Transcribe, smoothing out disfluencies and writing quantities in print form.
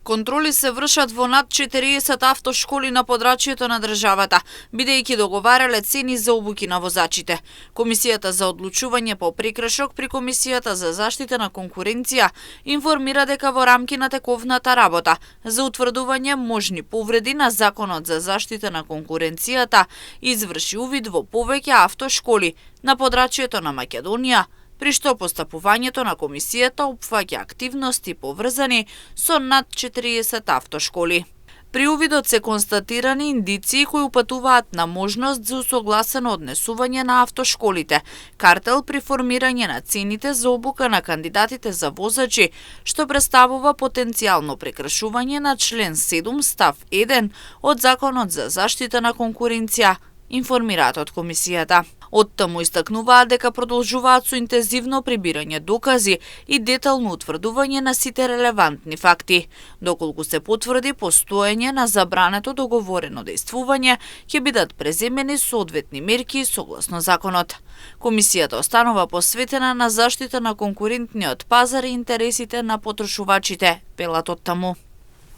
Контроли се вршат во над 40 автошколи на подрачјето на државата, бидејќи договарале цени за обуки на возачите. Комисијата за одлучување по прекршок при Комисијата за заштита на конкуренција информира дека во рамки на тековната работа за утврдување можни повреди на Законот за заштита на конкуренцијата изврши увид во повеќе автошколи на подрачјето на Македонија, при што постапувањето на комисијата опфаќа активности поврзани со над 40 автошколи. При увидот се констатирани индиции кои упатуваат на можност за усогласено однесување на автошколите, картел при формирање на цените за обука на кандидатите за возачи, што представува потенцијално прекршување на член 7 став 1 од Законот за заштита на конкуренција, информираат од комисијата. Оттаму истакнуваат дека продолжуваат со интензивно прибирање докази и детално утврдување на сите релевантни факти. Доколку се потврди постоење на забрането договорено дејствување, ќе бидат преземени соодветни мерки согласно законот. Комисијата останува посветена на заштита на конкурентниот пазар и интересите на потрошувачите, велат оттаму.